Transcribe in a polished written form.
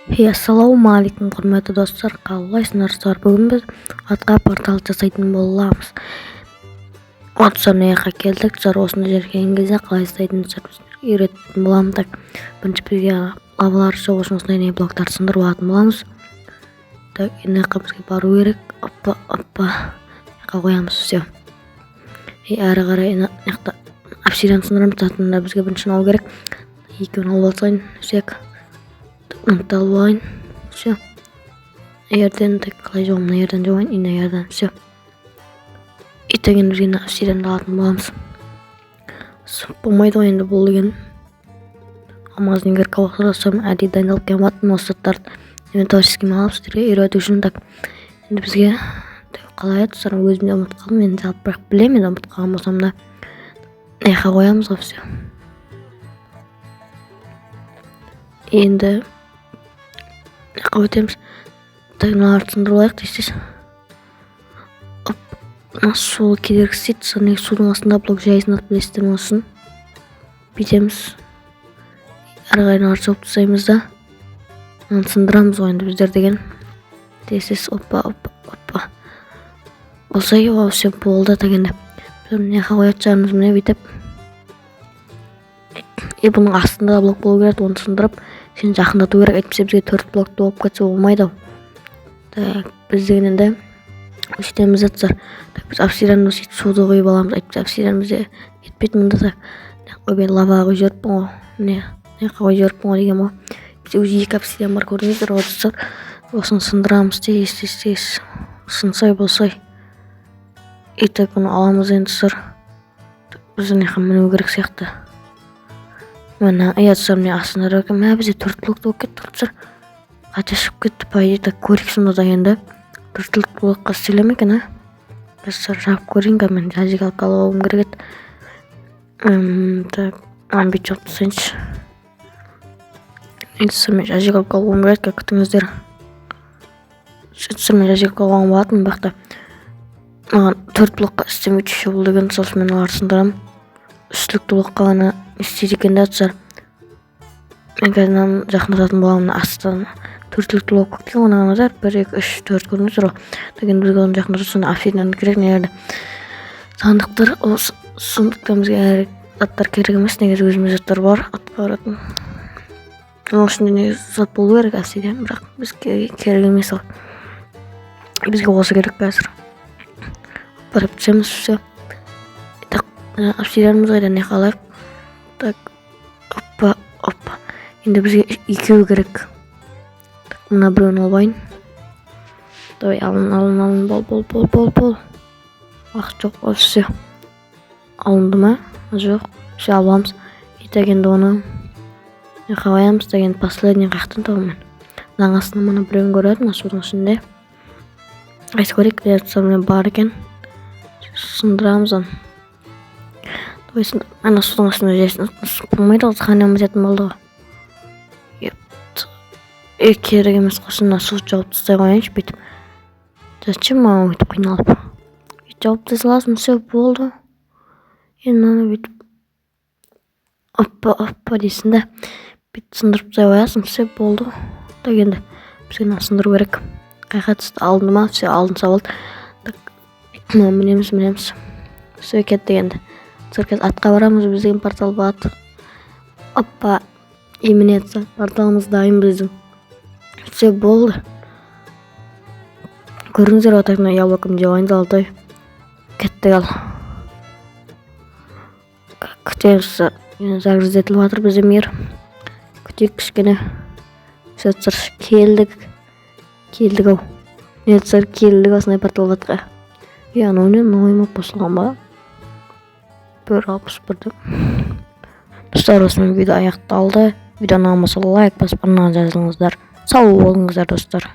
Ассалаумағалейкум, құрметті достар, қалайсыңдар, достар? Бүгін біз атқа портал жасайтын боламыз. Вот, достар, мына жаққа келдік. Достар, осындай жерге келген кезде қалай жасайтынын, достар, үйретін боламын. Так, бірінші бізге лавалар шығу үшін осындай не блоктарды сындырып алатын боламыз. Так, мына жаққа бізге бару керек. Оппа, оппа, мына жаққа қоямыз. Все, и әрі қарай мына жақта обсидиан сындырамыз. Затында бізге бірінші алу керек. Екеуін алып алсайын. Все, мынаны да алып алайын. Все, мына жерден, так, қалай жауамын? Мына жерден жауайын и мына жерден. Все, и так, енді бізге мына обсидианды алатын боламыз. Болмайды ғой енді бұл деген алмаздың керек. Достар, әдейі дайындалып келген болатынмын осы заттарды мен творческий алып, сіздерге үйрету үшін. Так, енді бізге қалай еді, достар? Өзім де ұмытып қалдым енді, жалпы, бірақ білемін енді, ұмытып қалған болсам да. Мына жаққа қоямыз ғой. Все, енді мына жаққа өтеміз. Так, мыналарды сындырып алайық тез тез. Мына су кедергі істейді, достар. Неге судың астында блок жай сынады, білесіздер ме? Осыны бүйтеміз, әрі қарай мыналарды жауып тастаймыз да, мынаны сындырамыз ғой енді біздер деген тез тез. Опа, опа, опа, болса. Все, болды. Так, енді мына жаққа қоятын шығармыз, міне, бүйтіп. И бұның астында да блок болу керек, оны сындырып, сені жақындату керек, әйтпесе бізге төрт блокты болып кетсе, болмайды ау. Так, біз деген енді сөйтеміз да, достар. Так, біз обсидианды сөйтіп суды құйып аламыз, әйтпесе обсидиан бізде кетпейді мында. Так, ой, мен лаваға құйып жіберіппін ғой. Міне, мына жаққа құйып жіберіппін ғой деген ғой. Бізде уже екі обсидиан бар, көрдіңіздер ғой, достар. Осыны сындырамыз тез, тез, тез, сынсай, болсай. И так, бұны аламыз енді, достар. Біз мына жаққа міну керек сияқты. Міне, иә, достар, міне, астында да екен. Мә, бізде төрт блок болып кетті, достар, қате шығып кетті, по идее. Так, көрейік сонда да енді, төрт блокқа істеле ме екен, а? Достар, жауып көрейін қазір. Мен зажигалка алып алуым керек еді. Так, мынаны бүйтіп жауып тастайыншы. Достар, мен зажигалка алуым керек еді, күтіңіздер. Достар, мен зажигалка алған болатынмын, бірақ та маған төрт блокқа істемейді еще бұл деген. Сол үшін мен оларды сындырамын, үштілікті блокқа ғана істейді екен да. Достар, мен қазір мынаны жақындататын боламын. Мына астынан төрттілікті блок екен ғой, мына бір, екі, үш, төрт, көрдіңіздер ғой. Так, енді бізге оны жақындату үшін обсидиан керек. Мына жерде сандықтар, ол сундуктан бізге әрі заттар керек емес негізі, өзімізде заттар бар атқа баратын. Оның ішінде негізі зат болу керек, обсидиан, бірақ бізге керек емес ол, бізге осы керек. Қазір барып түсеміз. Все, так, обсидианымыз қайда? Мына жаққа алайық. Так, оппа, оппа, енді бізге екеуі керек. Мына біреуін алып, давай, алын, алын, алын, бол, бол, бол, бол, бол, уақыт жоқ. Все, алынды ма? Жоқ. Все, алып аламыз. И так, енді оны мына жаққа қоямыз. Так, енді последний қаяқтан табамын мен? Мынаның астынан мына біреуін көріп мына судың ішінде. Қайсы көрейік? Міне, бар екен, сындырамыз оны. Давай, ана судың астында болмайды ғой, сохранять ететін болды ғой. Е, керек емес қой. Мына суды жауып тастай қояйыншы бүйтіп. Зачем маған өйтіп қиналып? Бүйтіп жауып тастай саласың. Все, болды. Енді мынаны бүйтіп, оппа, оппа дейсің да, бүйтіп сындырып тастай қоясың. Все, болды. Так, енді бізге мынаны сындыру керек. Қай жаққа түсті? Алынды ма? Все, алынса болды. Так, мінеміз, мінеміз. Все, кеттік енді. Достар, қазір атқа барамыз, біздің портал болады. Оппа, и міне, достар, порталымыз дайын біздің. Все, болды, көрдіңіздер ғой. Так, мына яблокомды жеп алайын, золотой. Кеттік. Ал, күтеміз. Загруз етіліп жатыр бізде мир, күтейік кішкене. Все, достар, келдік, келдік ау. Міне, достар, келдік осындай портал батқа. Е, анау не, новый мап қосылған ба? 1.61. Достар, осымен видео аяқталды. Видео ұнаған болса, лайк басып, арнаға жазылыңыздар. Сау болыңыздар, достар.